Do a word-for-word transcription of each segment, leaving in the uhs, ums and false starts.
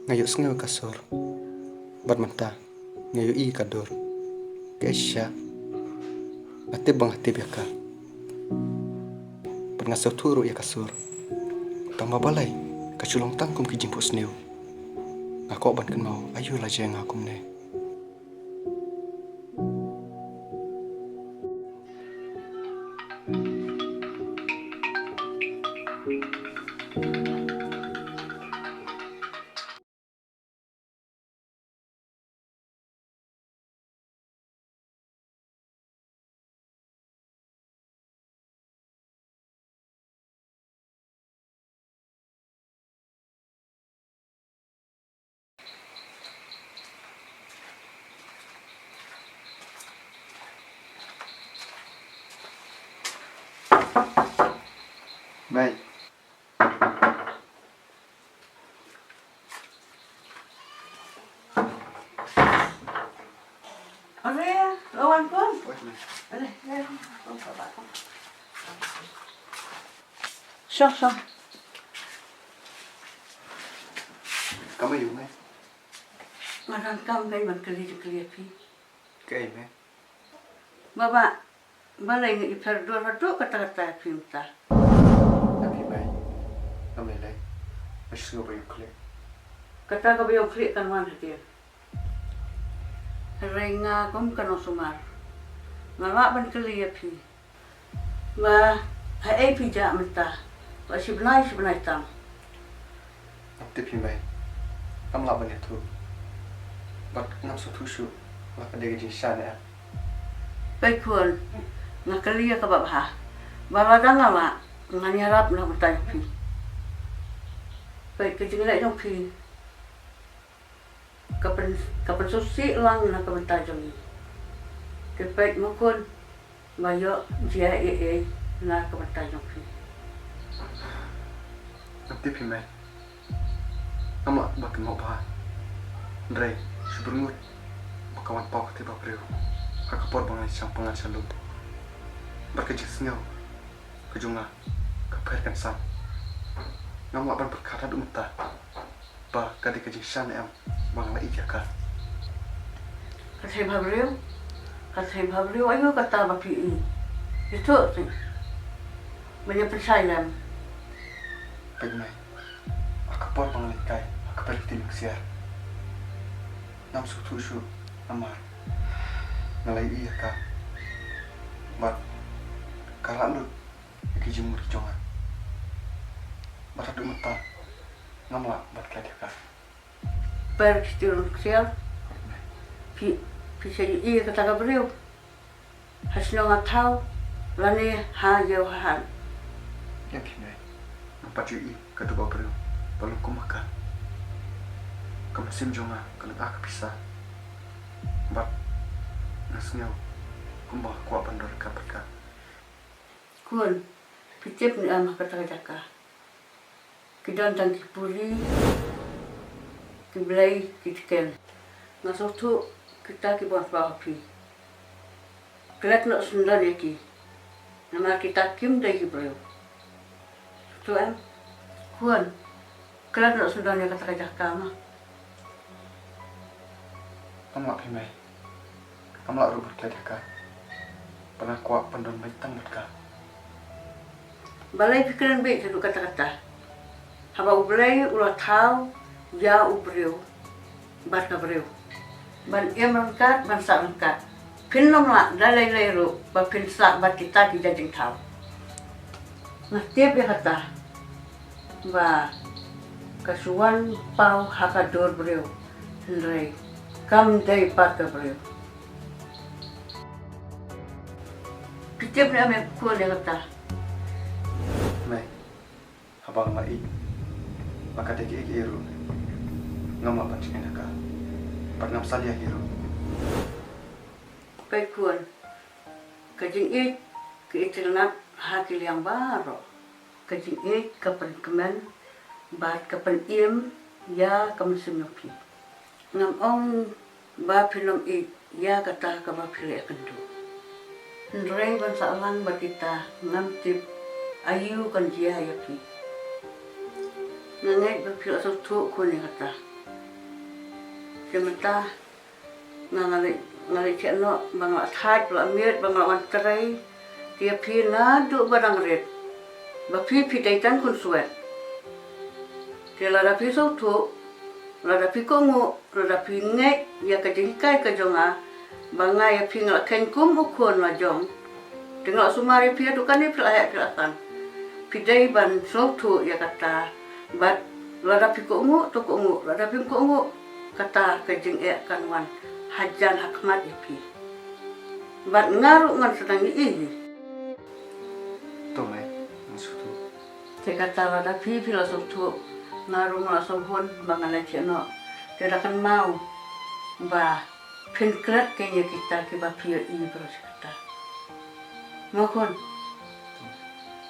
Nga ïohsngew ïa ka sur. Bad mynta nga ïohi ïa ka dur. Kaei shisha? Nga tip ba nga tip ïa ka. Bad nga sngewthuh ruh ïa ka sur. Tang ba balei ka shu long tang kum ki jingphohsniew. Nga kwah ban kynmaw aïu la jia ïa nga kumne. Mei. Are, lawan pun. Are, are. Shong, shong. Kam aiu, Mei? Nga donkam ban kylli jingkylli ïa phi. Kaei, Mei? Baba, balei nga i pher dur haduh katta katta ïa phi mynta? Ïa phi, Mei. Ngam lei lei. Nga shu sngewbha ïa u khlieh. Kata kaba ïa u khlieh kan wan hadien. Hynrei nga kum ka nongsumar, nga lah ban kylli ïa phi. Ba haei phi jah mynta? Ba shi bnai shi bnai tam. Ngam tip hi, Mei. Ngam lah ban ïathuh. Bad ngam sngewthuh shuh la ka dei ka jingshisha ne em. Peit khun, nga kylli ïa kaba bha. Ba lada nga lah, ngan ïarap na ka bynta jong phi. Peit ka jingleh jong phi ka pyn, ka pynsngewsih lang na ka bynta jong ngi. Te peit mo khun, ba ïoh jia ei ei na ka bynta jong phi. Ngam tip hi, Mei. Ngam lah ban kynmaw bha. Hynrei shu byrngut ba ka wan paw ka tei ba briew ha ka por ba nga ïashang pyngngad sha lum. Bad ka jingsngew ka jong nga ka pher kan san. Ngam lah ban pyrkhat haduh mynta ba ka dei ka jingshisha ne em ba nga la ïeit ïa ka. Ka thei bha briew, ka thei bha briew, aïu kata ba phi i? Ïathuh te. Ban ïa pynshai lem. Peit, Mei, ha ka por ba nga leit kai ha ka pyrthei ksiar, ngam sngewthuh shuh namar nga la ïohi ïa ka. Bad ka rah lut ïa ki jingmut ki jong nga. Bad haduh mynta ngam lah ban klet ïa ka. Pyrthei ksiar. Phi, phi sa ïohi ïa kata ka briew ha shnong ha thaw lane ha ïew ha hat? Ïa phi, Mei. Ngam pat ïohi ïa ka doh ba briew ba long kum ma ka. Ka mynsiem jong nga ka long ah ka pisa. Bad nga sngew kumba nga kwah ban don ryngkat bad ka. Khun, phi tip ne em ha kata ka jaka ki don tang ki puri, ki blei, ki tken. Nga sngewthuh kita ki bun paw ha phi. Klet noh syndon ïa ki. Namar kita kim dei ki briew. Sngewthuh em? Khun, klet noh syndon ïa kata ka jaka ma. Ngam lah phi, Mei. Ngam lah ruh ban klet ïa ka. Bad nga kwah ban don beit tang bad ka. Balei phi kren beit haduh katta katta? Haba U Blei u la thaw ïa u briew bad ka briew ban im ryngkat, ban sah ryngkat, phin ym lah da lei lei ruh ba phin sah bad kita ki jait jingthaw. Nga tip ïa kata ba ka shu wan paw ha ka dur briew, hynrei kam dei pat ka briew. Phi tip ne em ïa kata? Mei, haba nga ïeit la ka dei kiei kiei ruh, ngam lah ban jngai na ka. Bad ngam salia hi ruh. Peit khun, ka jingïeit ka itynnad ha ki liang baroh. Ka jingïeit ka pynkmen bad ka pynim ïa ka mynsiem jong phi. Ngam ong ba phin ym ïeit ïa kata kaba phi leh kynduh. Hynrei ban sah lang bad kita ngam tip aïu kan jia ïa phi. Nga ngeit ba phi la sngewthuh khun ïa kata. Te mynta nga nga leit, nga leit thiah noh ba nga la thait, ba la miet, ba nga la wan trei. Te ïa phi naduh ba dang rit ba phi phi dei tang khun swet. Te lada phi sngewthuh, lada phi kohnguh, lada phi ngeit ïa ka jinghikai ka jong nga, ba nga ïa phi nga la kheiñ kum u khun la jong. Te nga la sumar ïa phi haduh kane phi la heh phi la san. Phi dei ban sngewthuh ïa kata. Bad lada phi kohnguh to kohnguh, lada phim kohnguh, kata ka jingeh kan wan hajan ha khmat ïa phi. Bad nga ruh ngan sdang ïohi. To mei, nga sngewthuh. Te kata lada phi phi la sngewthuh, nga ruh nga la sngewhun ba ngan leit thiah noh. Te da kynmaw ba phin klet kein ïa kita kiba phi ïohi baroh shi katta. Mo khun.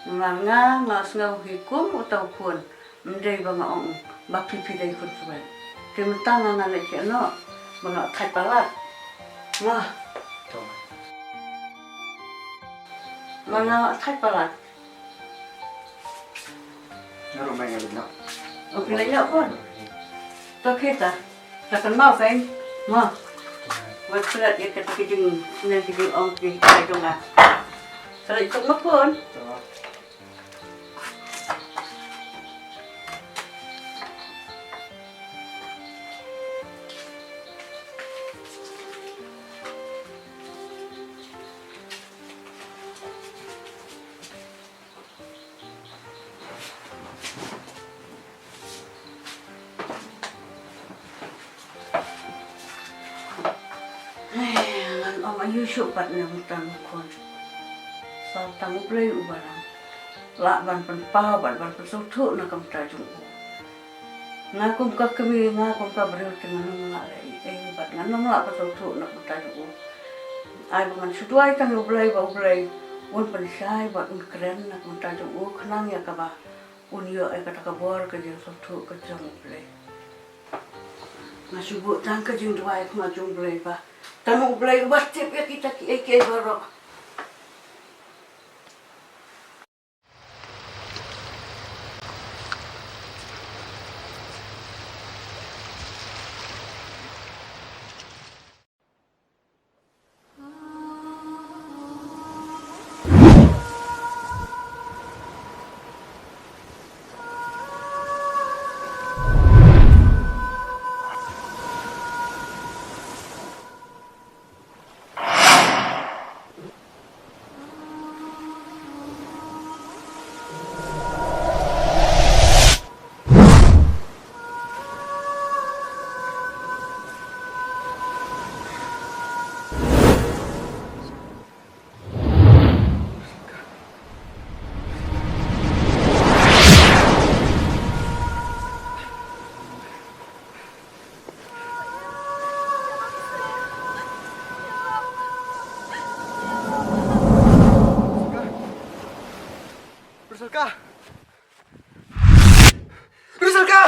Namar nga nga sngew hi kum uta u khun. Ym dei ba nga ong ba phi phi dei khun swet. Te mynta nga ngan leit thiah noh ba nga la thait palat. Nga. To. Ba nga la thait palat. Nga ruh mei nga leit noh. Oh, phi leit noh khun. To khie ta. Sa kynmaw kein. Mo. Wat klet ïa kata ka jing, ïa ka jingong jinghikai jong nga. Sa leit suk noh khun. To. Ai, ngan ong aïu shuh pat ne mynta mo khun. Sa tang U Blei uba lah ban pynpaw bad ban pynsngewthuh na ka bynta jong u. Nga kum ka kmie, nga kum ka briew te ngan ym lah leh ei ei bad ngan ym lah pynsngewthuh na ka bynta jong u. Ai ba ngan shu duwai tang ïa U Blei ba U Blei un pynshai bad un kren na ka bynta jong u khnang ïa kaba un ïoh ïa kata ka bor ka jingsngewthuh ka jong U Blei. Nga shu buh tang ka jingduwai ha khmat jong U Blei ba tang U Blei uba tip ïa kita kiei kiei baroh. Rusalka! Rusalka!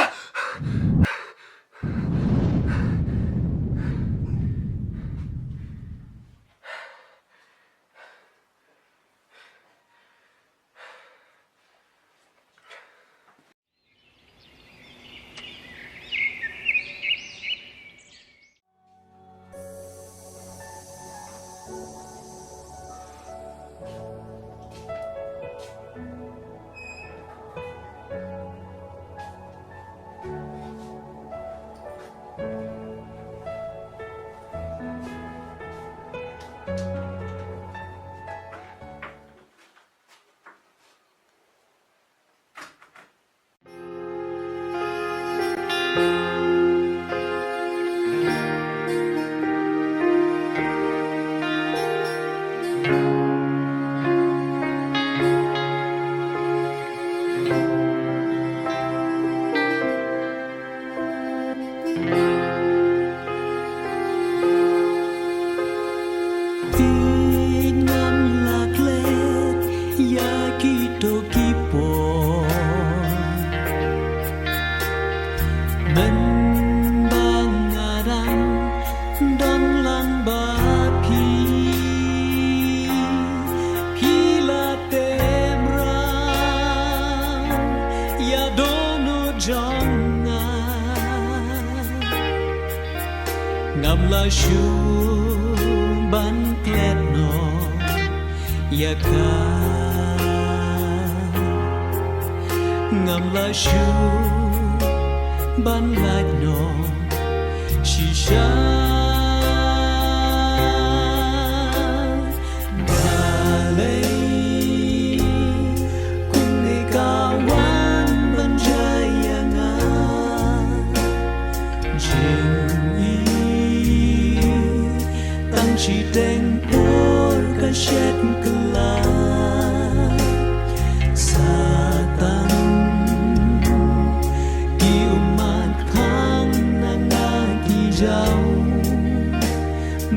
Ngam lah klet ïa kito ki por. Mynba nga dang don lang bad phi, phi la teh mraw ïa dohnud jong nga. Ngam lah shuh ban klet noh ïa ka. Ngam lah shuh ban lait noh shisha. Balei kumne ka wan ban jia ïa nga? Jingïeit tang shiteng por ka shet kylla. Satan ki ummat khang na nga ki jaw.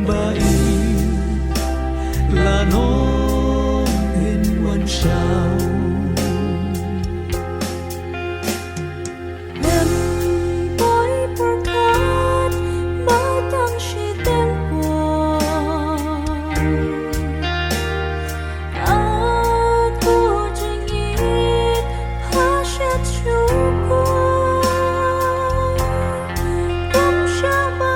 Ba i la nong in wan shaw. Em poi por khat ba tang shiteng por. Aku jingïeit ha shet shuh ko. Kum sha ba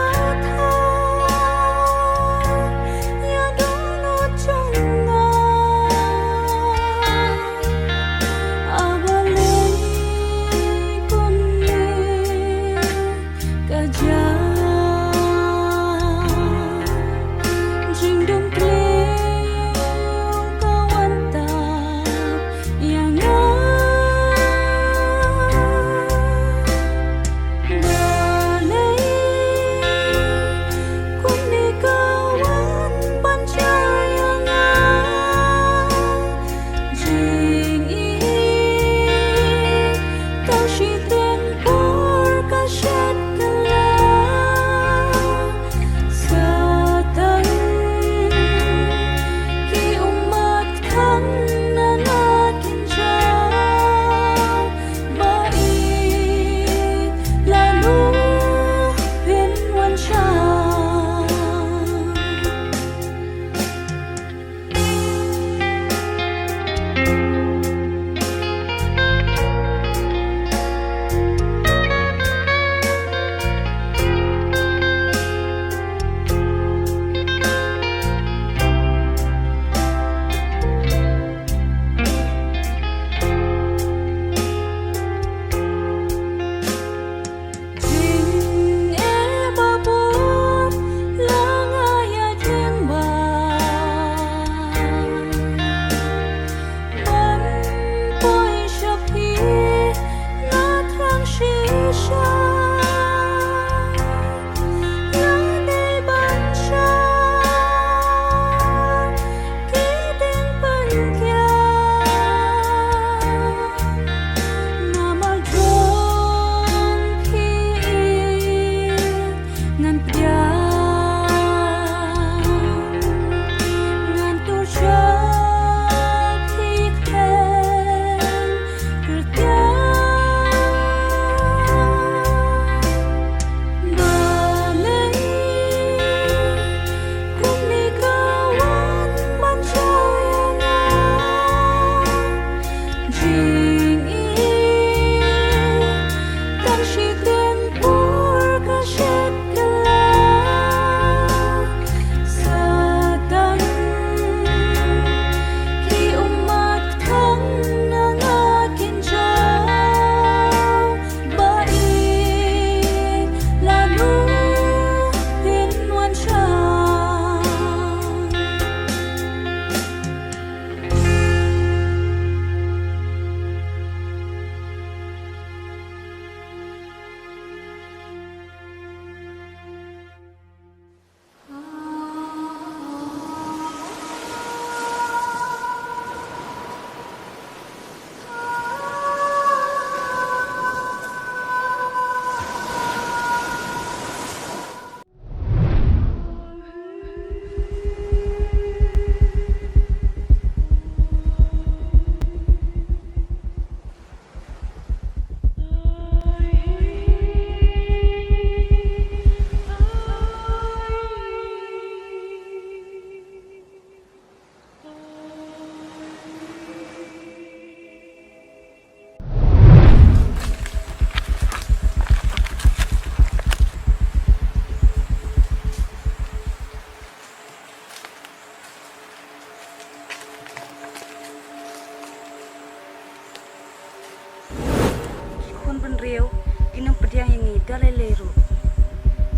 Ki nongpdiang ïa ngi da lei lei ruh.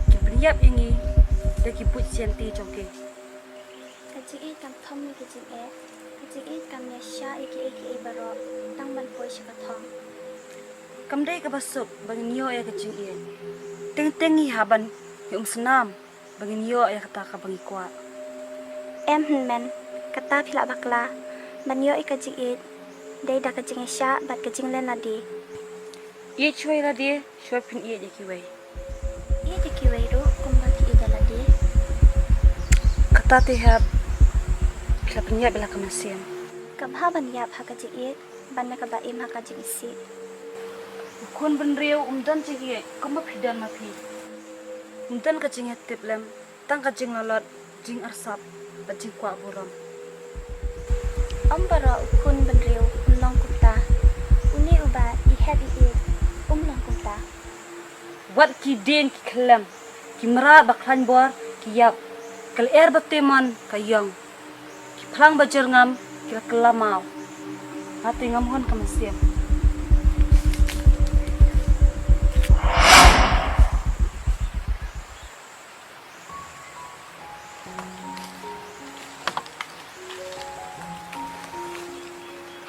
Ki pynïap ïa ngi da ki buit sianti jong ki. Ka jingïeit kam thom ïa ka jingeh. Ka jingïeit kam ïashah ïa kiei kiei baroh tang ban poi sha ka thong. Kam dei kaba suk ba ngin ïoh ïa ka jingïeit. Teng teng ngi hap ban ïa um snam ba ngin ïoh ïa kata kaba ngi kwah. Em hynmen, kata phi lah bakla ban ïoh ïa ka jingïeit dei da ka jingïashah bad ka jinglen lade. Ïeit shuwa ïa lade shuwa phin ïeit ïa kiwei. Ïeit ïa kiwei ruh kumba phi ïeit ïa lade. Kata te hep phi la pynïap ïa la ka mynsiem. Ka bha ban ïap ha ka jingïeit ban ïa kaba im ha ka jingisih. U khun bynriew um don jingïeit kumba phi don ma phi. Um don ka jingïatip lem tang ka jinglalot, jingarsap bad jingkwah burom. Ym baroh u khun bynriew un long kumta. Une uba i hep i ïeit um long kumta. Wat ki dieng ki khyllem, ki mrad ba khlaiñ bor ki ïap, ka lyer ba tymmen ka ïong, ki phlang ba jyrngam ki la kylla maw. Nga te ngam hun ka mynsiem.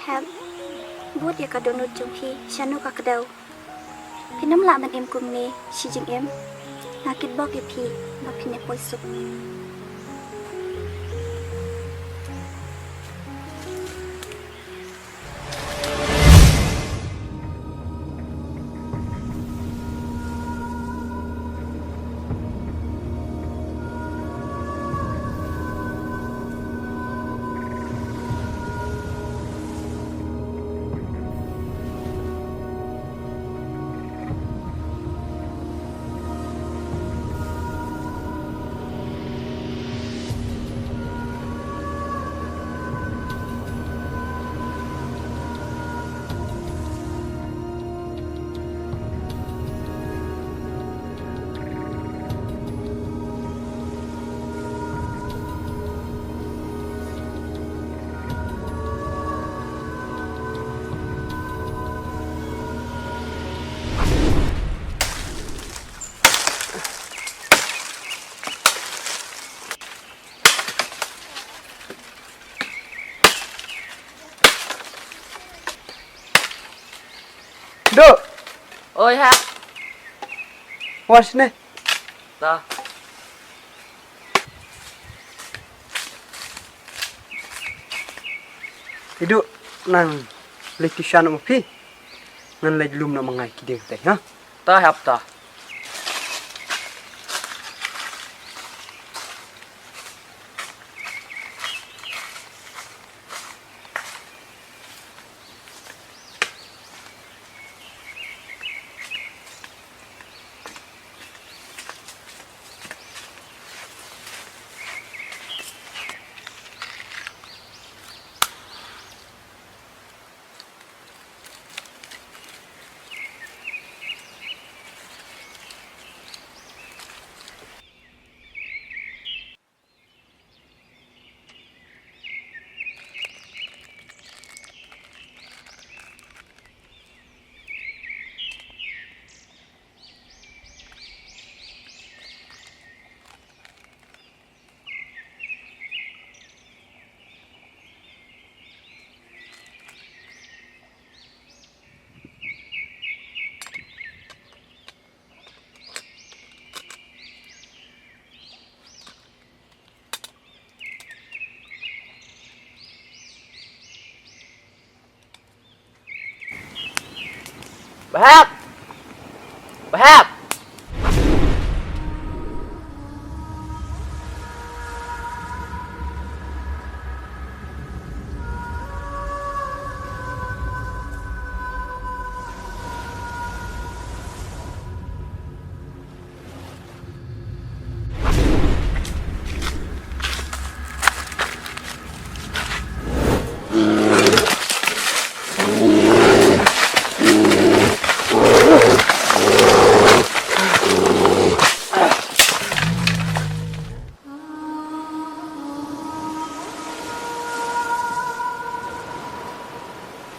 Hep, bud ïa ka dohnud jong phi shano ka kdew. Phin ym lah ban im kumne shi jingim. Nga kitbok ïa phi ba phin ïa poi suk. Duh. Oi, ha. Wan shane. Ta. Iduh, nang leit tuition noh ma phi. Ngan leit lum noh ma nga ïa ki dieng te, ha. Ta, hep ta. Bahap! Bahap!